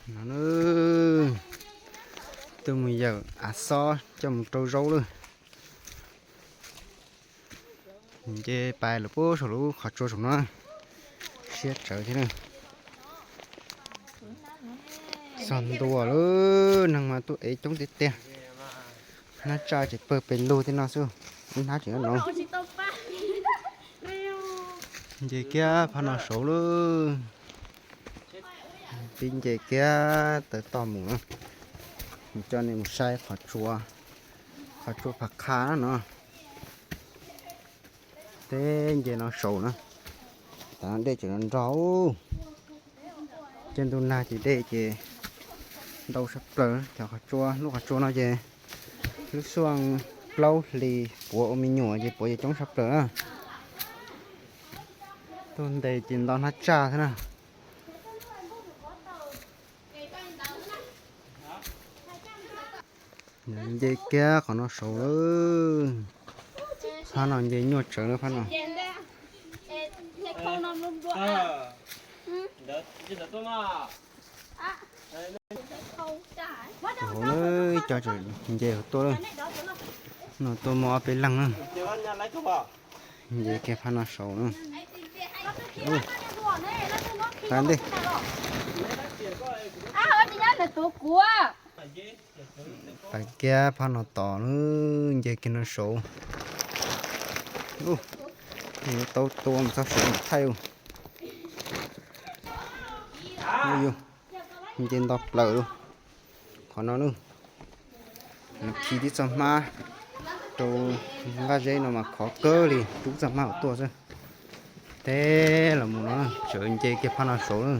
No, tuaj mus yawm av xob coj mus rau zaub lawm. Nce pais lawm puag saum lub qhov tsua saum no, siab tsawv thiab na. Txog ntua lawm, neeg mas tuaj ev coob tiag tiag. Hnab tsaj tseem pawg pes lug tej no xwb, ib hnab tseem nyob no. Nce kiag phab no saud lawm. Pib nce kiag taw toj mus na, coj nej mus saib qhov tsua, qhov tsua Phas Qha no. Teb nce no saud na, tav no dej tseem nrog, ces ntuj nag ces dej ces ntau tshaj plaws. Cov qhov tsua, lub qhov tsua no ces lub xuaj plaub hlis puav ua me nyuam ces puav ces coob tshaj plaws na. Tuaj ntes ces nto hnab tsaj thiab na. Nce kiag qhov no saud lawm. Phab no nce nyuaj tsawv lawm phab no. Hauv lawm, ib co tseem nce hauv tuaj lawm. No tuaj muaj ob peb leeg na. Nce kiag phab no saud na. Ua, tag ntej. Pais kiag phab no tod na, nce kiag no saud. Ua, yuav tau tua mus txog saud mam thaij. Ua, nce nto plaws lawm. Qhov no na, khi tib txoj hmab rau nqaj zeb no mas khov kawg li, rub txoj hmab hauv tuaj xwb. Teb los mus no, tseem nce kiag phab no saud na.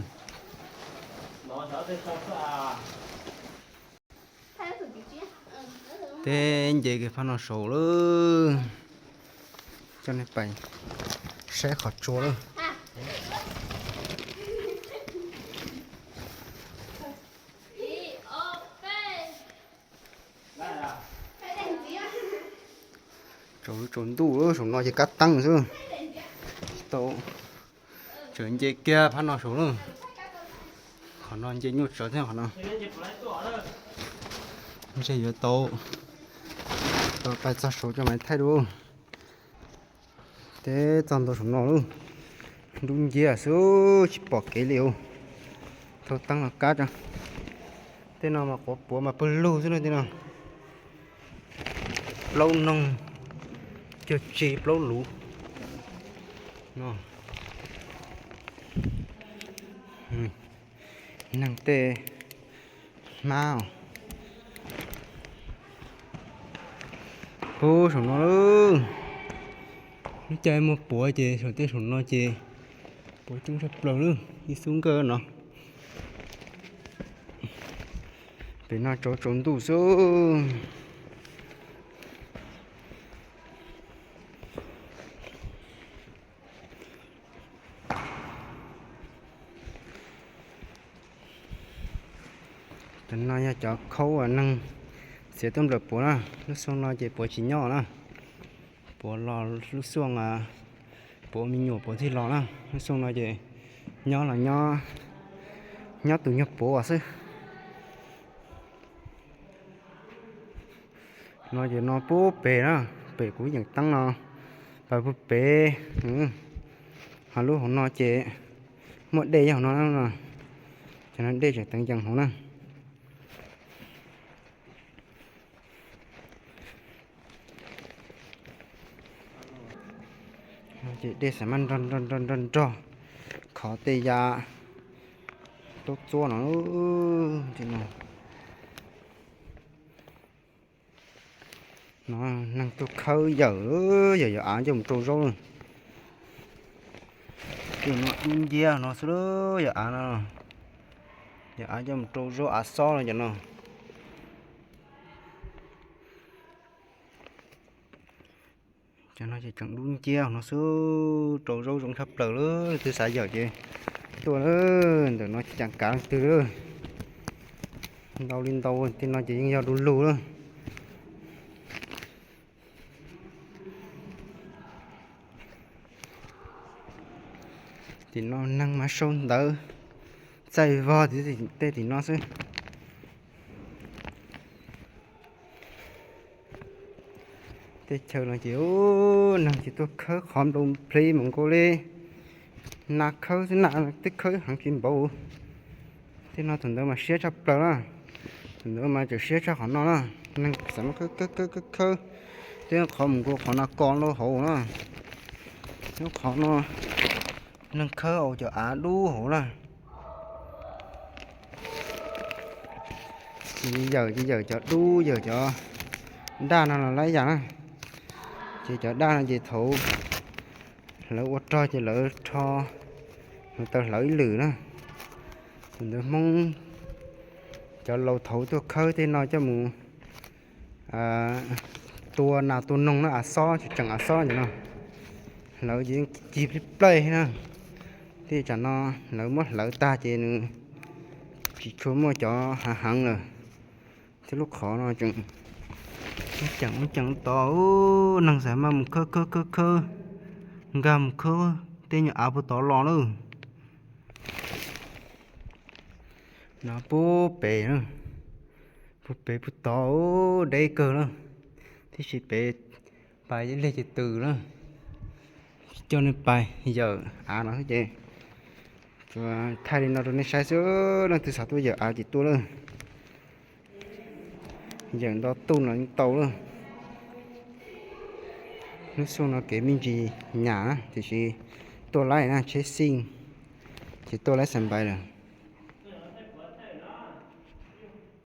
Teb nce kiag phab no saud lawm. Coj nej pais saib qhov tsua lawm. Tsaus ntuj lawm, saum no ces kab teeb xwb. Tsis tau, tseem nce kiag phab no saud lawm. Qhov no nce nyuaj tsawv thiab qhov no. Ntshe yuav tau, tau pais txog saud coj mam thaij dua. Teb txog ntua saum no lawm, dub nciab xwb tsis pom kev li os. Thauj teeb los kab tso. Tej no mas quav puav mas pawg lug xwb na tej no. Plaub noog, cuag tsi plaub luv no. Neeg tej hmab os. Puag saum no lawm. Lub caij muaj puav ces saum tej saum no ces puav coob tshaj plaws lawm, ib xub nkawj no. Pem no tsaus tsaus ntuj xwb. Cov no yog cov khaub uas neeg txiav tuaj nplawm puav na. Lub xyoo no ces puav tsis nyob na. Puav los lub xyoo, puav me nyuam puav thiaj los na. Lub xyoo no ces nyob los nyob, nyob tus nyuag puav xwb. No ces no puag pem na, pem kuv yeem teeb no, pais puag pem. Ho lub hauv no ces muaj dej hauv no, ces no dej tseem teev yees hauv na. Ces dej xav mas nrog nrog nrog nrog nrog khov tej yav tub txuab no. No neeg tuaj khawb yawm, yawm yawm av coj mus rau zaub lawm. Tej no dub nciab no xwb, yawm av no, yawm av coj mus rau zaub av xob no cov no. Cov no ces tseem dub nciab no xwb, rau zaub zoo tshaj plaws lawm. Leej twg xav yawm ces tuaj lawm, ntawm no tsis cas kav leej twg lawm. Ntau li ntau, tej no ces yeej yog du lug lawm. Tim no neeg mas sau ntawv, txaij vog tej tim no xwb. Tej chaw no ces neeg ces tuaj khawb qhov nplua nplhi mus nkaus li. Na khawb xwb na, twb khawb heev tsis npaum. Tej no thaum ntawd mas siab tshaj plaws na. Thaum ntawd mas tseem siab tshaj qhov no na. Neeg xav muab khawb khawb khawb khawb khawb, tej qhov mus nkaus qhov no ko lawm hauv na. Lub qhov no neeg khawb ua cov av dub hauv na. Ces yawm ces yawm cov dub, yawm cov daj no los lab yam na. Ces cov daj no ces thaum lawv ua rog ces lawv rho, lawv tau hlawv ib lwm na. Thaum ntawd Hmoob cov laus thaud tuaj khawb tej no coj mus tua nas tua noog na, av xob, tseem av xob ntawm no. Hlawv ces yeej ci plij plaij na. Tej tsam no lawv muab hlawv tag ces nws tsis tshua muaj cov hav heev lawm. Thiab lub qhov no tseem ceem ceem tod, neeg xav mas mus khawb khawb khawb khawb, nkag mus khawb tej nyuag av puag tod los lawm. No puag pem, puag pem puag tod deb kawg lawm, tiam sis pem pais ib leeg ces tws lawm. Coj nej pais yawm av no xwb ces thaij li no rau nej saib xwb, leej twg xav tuaj yawm av ces tuaj lawm. Yawm nto tuj no yeej tau lawm. Lub xyoo no kev me ntsis nyam na, tiam sis tuaj laib na, tsheb xij ces tuaj laib xas npais lawm.